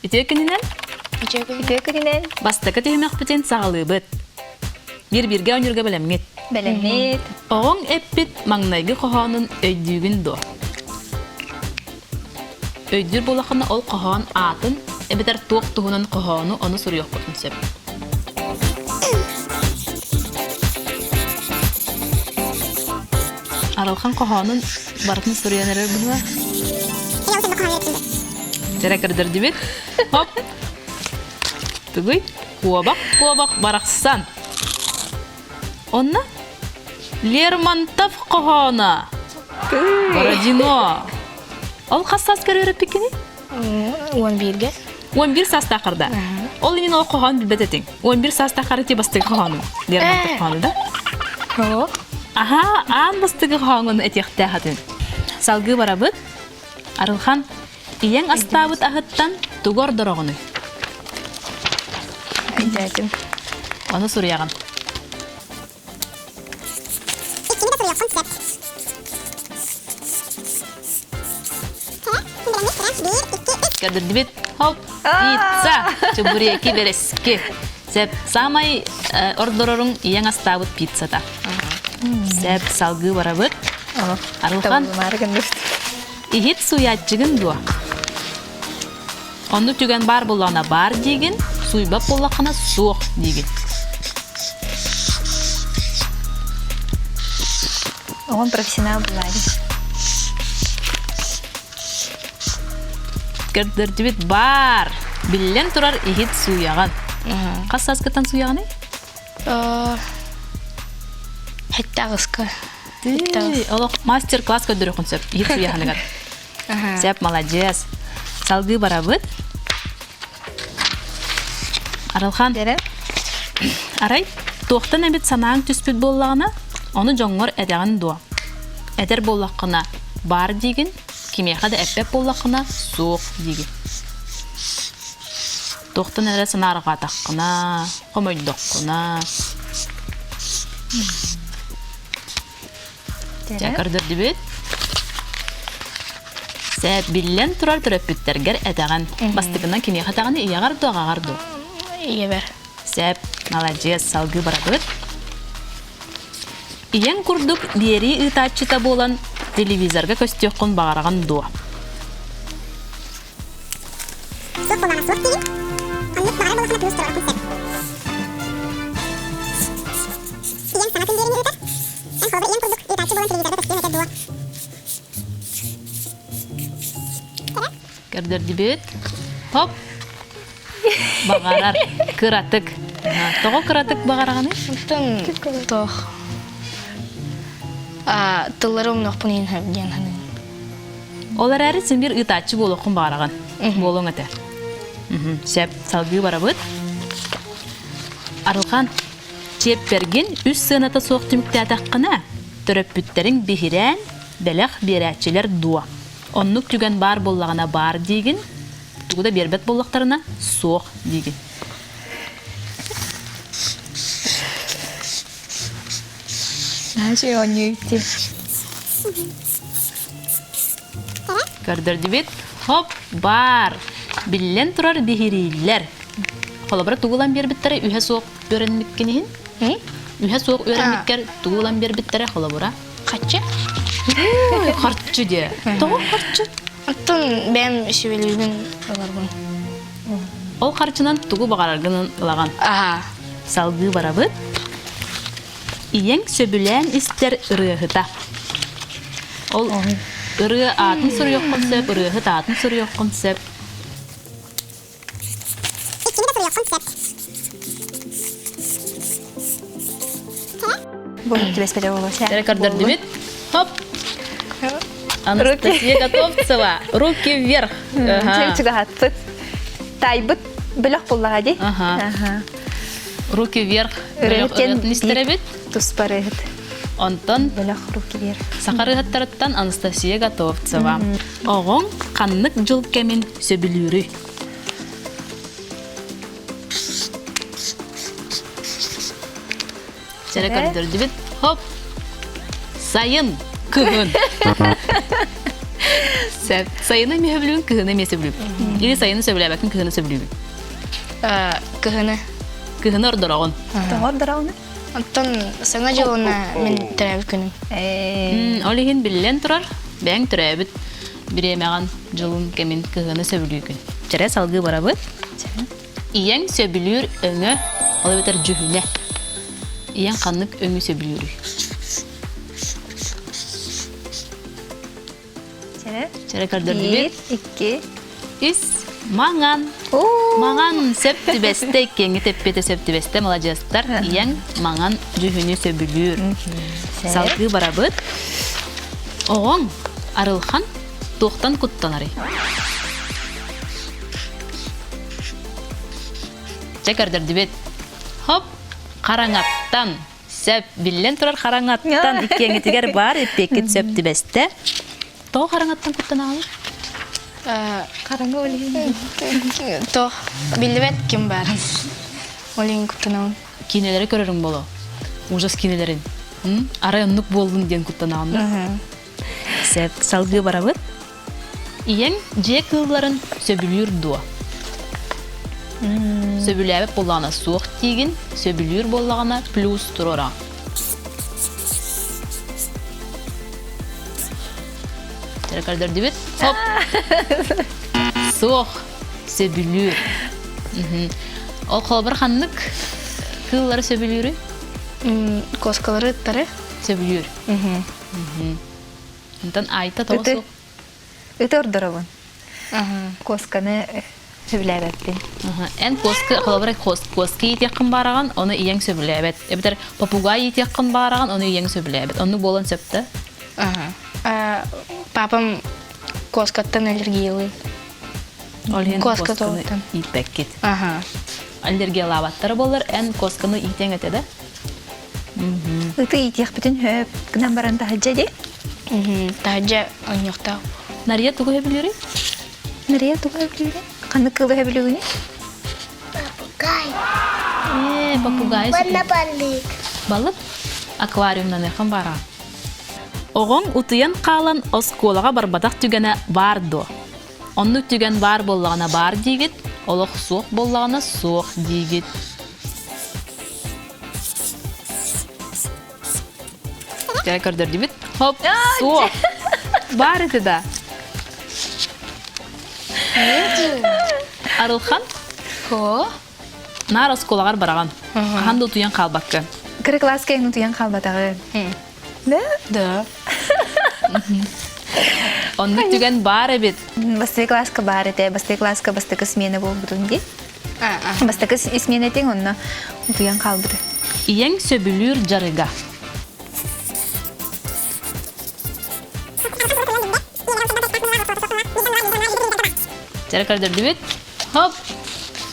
Үтүө күнүнэн! Үтүө күнүнэн! Бастакы түһүмэхпитин саҕалыыбыт. Биир-бииргэ оонньуурга бэлэмҥит? Бэлэммит. Оҕоҥ эппит маҥнайгы хоһоонун өйдүүгүн дуо? Өйдүүр буоллаххына ол хоһоон аатын эбэтэр туох туһунан хоһоону ону суруйуоххутун сөп. Арылхан хоһоонун барытын суруйан эрэр быһыылаах. Дьэрэ көрдөрдүбүт. Хоп. Тугуй? Куобах, куобах барахсан. Онно Лермонтов хоһооно. Бородино. Ол хас саас көрөрөппүккүнүй? 11-ге. 11 саастаахарда. Ол иһин ол хоһоон билбэт этиҥ. 11 саастаахар ити бастакы хоһоонум. Лермонтов хоһоону да? Оо. Аха, аан бастакы хоһооҥун этиэхтээх этин. Салгыы барабыт. Арылхан, ийэҥ астаабыт аһыттан тугу ордороҕунуй? Өйдөөтүм. Ону суруйаҕын. Көрдүрдүбүт. Хоп, пицца, чебуреки, бэрэски. Сеп, самай ордороруҥ ийэҥ астаабыт пиццата. Сеп, салгыы барабыт. Арылхан, иһит сууйааччыгын дуо? Оннук түгэн баар буоллаҕына баар диигин, сууйбат буоллаххына суох диигин. Оҕом профессионал буолаайын. Көрдөрдүбүт баар. Биллэн турар иһит сууйаҕын. Хас сааскыттан сууйаҕыный? Хэттэ аҕыска. Олох мастер-класс көрдөрүөххүн сөп иһит сууйаһыныгар. Сөп, маладьыас. Салгыы барабыт. Арылхан. Арай, туохтан эбит санааҥ түспүт буоллаҕына, ону дьоҥҥор этэҕин дуо? Этэр буоллаххына, баар диигин, кимиэхэ да эппэт буоллаххына, суох диигин. Туохтан эрэ санаарҕаатаххына, хомойдоххуна. Дьэ, көрдөрдүбүт. Сээт, биллэн турар төрөппүттэргэр этэҕин. Бастакынан кимиэхэ этэҕин, ийэҕэр дуу, аҕаҕар дуу? Ийэбэр. Сээп, маладьыас, салгыы барабыт. Ийэҥ курдук биэрии ыытааччыта буолан телевизорга көстүөххүн баҕараҕын дуо? Суох буоллаҕына суох диигин. Оннук баҕара буоллаххына плюс туруораххын сөп. Ийэҥ саҥа күн биэриини ыытар. Эн холобур ийэҥ курдук ыытааччы буолан телевизорга көстүөҥ этэ дуо? Көрдөрдүбүт. Хоп. Баҕарар. Кыратык. Тоҕо кыратык баҕараҕыный? Оттон туох тыллары умнуохпун иһин диэн саныыбын. Ол эрээри син биир ыытааччы буолуоххун баҕараҕын. Буолуоҥ этэ. Сөп, салгыы барабыт. Арылхан, чиэппэргин үс сыаната суох түмүктээтэххинэ, төрөппүттэриҥ биһирээн, бэлэх биэрээччилэр дуо? Оннук түгэн баар буоллаҕына баар диигин, тугу да биэрбэт буоллахтарына суох диигин. Наша оонньуу Көрдөрдүбүт. Хоп, баар. Биллэн турар биһирииллэр. Холобура тугу ылан биэрбиттэрэ үһэ суох үөрэммиккин иһин? Үһэ суох үөрэммиккэр тугу ылан биэрбиттэрэ холобура? Харчы. Харчы диэ. Тоҕо харчы? Оттон бэйэм сүбэлиибин ыларбын. Ол харчынан тугу баҕараргын ылаҕын. Аха. Салгыы барабыт. Ийэҥ сөбүлээн истэр ырыаһыта. Ол ырыа аатын суруйуоххун сөп, ырыаһыт аатын суруйуоххун сөп. Иккини да суруйуоххун сөп. Бу түбэспэтэ буолуо. Эрэ көрдөрдүбүт. Хоп! Анастасия Готовцева, руки вверх. Чугаһатпыт. Тайбыт бөлөх буллаҕа дии. Ага. Руки вверх бөлөх ырыатын истэрэбит. Туспа ырыаһыт. Онтон бөлөх руки вверх. Саха ырыаһыттарыттан Анастасия Готовцева. Оҕоҥ ханнык дьыл кэмин сөбүлүүрүй? Сэрэ көрдөрдүбүт. Хоп! Сайын, кыһын. Сөп. Сайыны эмиэ сөбүлүүбүн, кыһыны эмиэ сөбүлүүбүн. Или сайыны сөбүлээбэккин, кыһыны сөбүлүүбүн. Кыһыны. Кыһыны ордороҕун. Тоҕо ордороҕун? Оттон Саҥа дьылына мин төрөөбүт күнүм. Ол иһин биллэн турар, бэйэҥ төрөөбүт бириэмэҕин, дьылын кэмин кыһыны сөбүлүүгүн. Чэрэ салгыы барабыт. Ийэҥ сөбүлүүр өҥө, ол эбэтэр дьүһүнэ. Ийэҥ ханнык өҥү сөбүлүүрүй? Чэрэ. Чэрэ көрдөрдүбүт. Биир, икки. Үс. Маҥан. Маҥан сөп түбэстэ иккиэҥҥи тэппиэтэ сөп түбэстэ маладьыастар. Ийэҥ маҥан дьүһүнү сөбүлүүр. Салгыы барабыт. Оҕоҥ Арылхан туохтан куттанарый? Чэ көрдөрдүбүт. Хоп, хараҥаттан. Сөп, биллэн турар хараҥаттан иккиэҥҥитигэр баар эппиэккит сөп түбэстэ. Тоҕо хараҥаттан куттанаҕыный? Хараҥа ол иһин. Тоҕ биллибэт ким баарын. Ол иһин куттанабын. Киинэлэри көрөрүҥ боло. Ужас киинэлэрин. Арай оннук буоллун диэн куттанаҕын да? Сөп, салгыы барабыт. Ийэҥ дьиэ кыылларын сөбүлүүр дуо? Сөбүлээбэт буоллаҕына суох диигин, сөбүлүүр буоллаҕына плюс туруора. Эрэ көрдөрдүбүт. Хоп. Суох. Сөбүлүүр. Ол холобур ханнык кыыллары сөбүлүүрүй? Куоскалары ыттары. Сөбүлүүр. Онтон Айта тоҕо Ыты. суох? Ыты ордоробун. Куосканы сөбүлээбэппин. Эн куоска, холобура, куоска иитиэххин баараҕын, ону ийэҥ сөбүлээбэт. Эбэтэр попугай иитиэххин баараҕын, ону ийэҥ сөбүлээбэт. Оннук буолан сөп да? Папам куоскаттан аллергиялыыр. Ол иһин Куоска куосканы тоҕуттан. ииппэккит. Аллергиялаабаттара буоллар, эн куосканы иитиэҥ этэ да? Ыты иитиэхпитин сөп гынан баран таһырдьа дии. Таһырдьа оонньуохтаах. Нария тугу сөбүлүүрүй? Нария тугу сөбүлүүрүй? Ханнык кыылы сөбүлүүгүнүй? Попугай. Ээ, попугай. Уонна балык. Балык? Аквариумнаныаххын баара. Оҕоҥ утуйан хаалан оскуолаҕа барбатах түгэнэ баар дуо? Оннук түгэн баар буоллаҕына баар диигит, олох суох буоллаҕына суох диигит. Дьэ көрдөрдүбүт. Хоп, суох. Баар этэ да. Арылхан? Хо. Наар оскуолаҕар бараҕын. Хаһан да утуйан хаалбакка. Кыра кылааска эн утуйан хаалбатаҕы. Да? Да. Оннук түгэн баар эбит. Бастакы класска баар этэ. Бастакы класска бастакы смена буолбутун дии. Бастакы смена этиҥ онно утуйан хаалбыта. Ийэҥ сөбүлүүр дьарыга. Дьара көрдөрдүбүт. Хоп!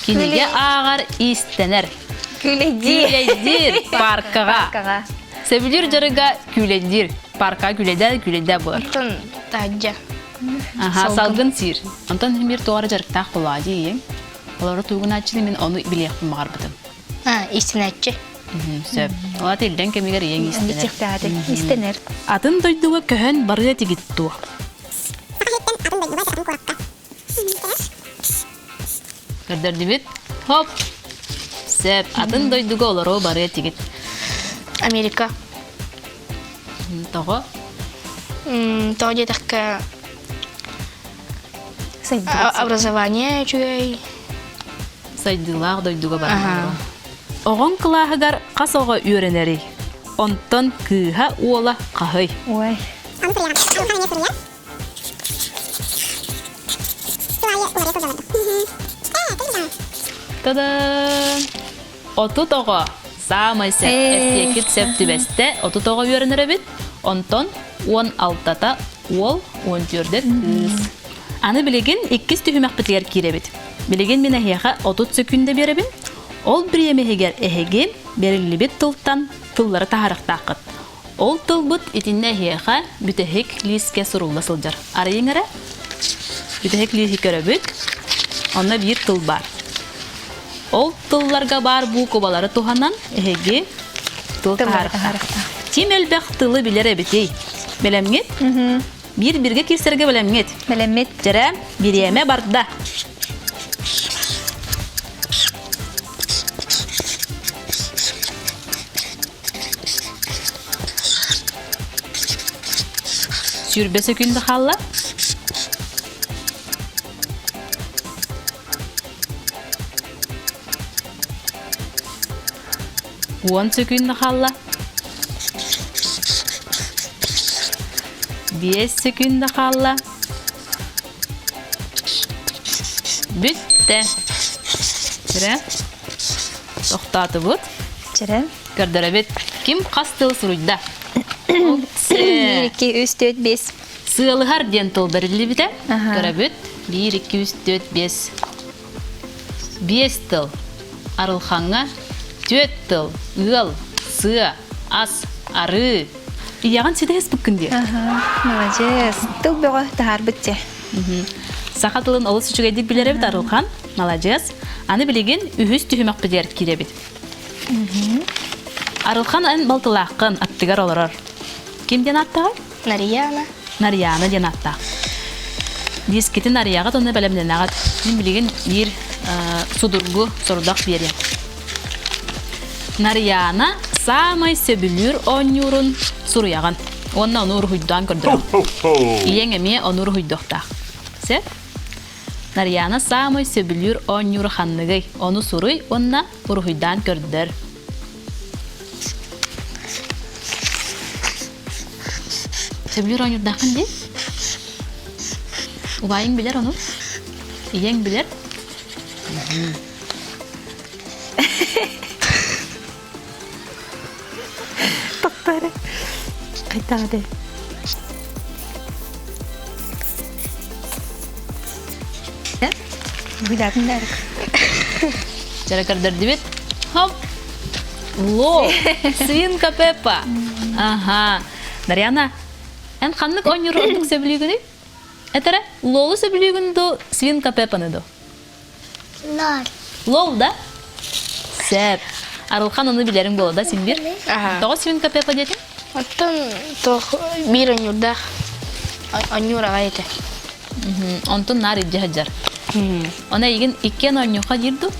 Кинигэ ааҕар иистэнэр. Күүлэйдиир. Күүлэйдиир паркаҕа. Паркаҕа. Сөбүлүүр дьарыга күүлэйдиир. Паркаҕа күүлэйдээ күүлэйдээ буолар. Онтон таһырдьа. Аха, салгын сиир. Онтон мир туора дьарыктаах буолаа дии. Олору тугунааччыны мин ону билиэхпин баҕарбытым. А, истинээччи. Сөп. Ол иллэҥ кэмигэр ийэҥ иистэнэр. Истэнэр. Атын дойдуга көһөн барыа тигит дуо? Көрдөрдүбүт. Хоп! Сөп. Атын дойдуга олоруу барыа тигит. Америка. Тоҕо? Тоҕо диэтэххэ образование үчүгэй. Сайдыылаах дойдуга барар. Оҕоҥ кылааһыгар хас оҕо үөрэнэрий? Онтон кыыһа уола хаһый? Ой. Та-дам! 30 оҕо саамай сөп эппиэккит сөп түбэстэ 30 оҕо үөрэнэр эбит онтон 16-та уол 14-дэ кыыс аны билигин иккис түһүмэхпитигэр киирэбит билигин мин эһиэхэ 30 сөкүүндэ биэрэбин ол бириэмэ иһигэр эһиги бэриллибит тылтан тыллары таһаарыахтааххыт Ол тылбыт итиннэ эһиэхэ бүтэһик лиискэ сурулла сылдьар. Арыйыҥ эрэ. Бүтэһик лииһи көрөбүт. Онно биир тыл баар. Ол тылларга баар буукубалары туһанан эһиги тыл таһаарыахтаах. Ким элбэх тылы билэр эбитий? Бэлэмҥит? Биир биргэ киирсэргэ бэлэмҥит. Бэлэммит. Дьэрэ, бириэмэ барда. Сүүрбэ сөкүүндэ хаалла. Уон сөкүүндэ хаалла. Биэс сөкүүндэ хаалла. Бүттэ. Чэрэ. Тохтоотубут. Чэрэ. Көрдөрөбүт. Ким хас тыл суруйда? 1, 2, 3, 4, 5. Сыалыһар диэн тыл бэриллибитэ. Көрөбүт. 1, 2, 3, 4, 5. Биэс тыл. Арылхаҥҥа түөрт тыл. Ыал, сыа, ас, арыы. Ийэҕин ситэ ыспыккын дии. Маладьыас. Тыл бөҕө таһаарбыт дьэ. Саха тылын олус үчүгэйдик билэр эбит Арылхан. Маладьыас. Аны билигин үһүс түһүмэхпитигэр киирэбит. Арылхан эн балтылааххын аттыгар олорор. Ким диэн ааттааҕый? Нарияна. Нарияна диэн ааттаах. Дискитин Нарияҕыт уонна бэлэмнэнэҕит. Мин билигин биир судургу сорудах биэриэм. Нарияна саамай сөбүлүүр оонньуурун суруйаҕын уонна ону уруһуйдаан көрдөрөҕүн. Ийэҥ эмиэ ону уруһуйдуохтаах. Сөп? Нарияна саамай сөбүлүүр оонньуура ханныгый? Ону суруй уонна уруһуйдаан көрдөр. Сөбүлүүр оонньуурдааххын дии? Убайыҥ билэр ону? Ийэҥ билэр? Тохтоо Хайдах Гуляатын даарык. Чара көрдөрдүбүт. Хоп! Ло! Свинка Пеппа! Ага. Дарьяна, эн ханнык оонньууру ордук сөбүлүүгүнүй? Этэрэ, Лолу сөбүлүүгүн дуу, Свинка Пеппаны дуу? Лол. Лол да? Сөп. Арылхан ону билэриҥ буолла да син биир? Тоҕо Свинка Пеппа диэтиҥ? Оттон туох биир оонньуурдаах оонньуур аҕай этэ. Онтун наар илдьэ сылдьар. Оны эйигин иккиэн оонньуохха диир дуу?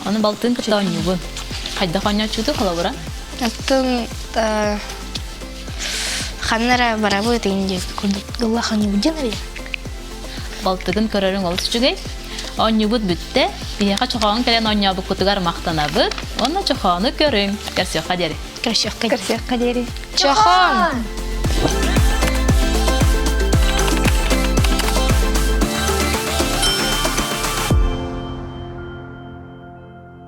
Ону балтын кытта оонньуубун. Хайдах оонньооччуту холобура? Оттон ханна эрэ барабыт иин диэки курдук ыллах оонньуубут диэн эрэ. Балтыгын көрөрүҥ олус үчүгэй. Оонньуубут бүттэ. Биһиэхэ чохоон кэлэн оонньообуккутугар махтанабыт. Уонна чохоону көрүҥ. Көрсүөххэ диэри. Көрсүөххэ Көрсүөххэ диэри. Чохоон!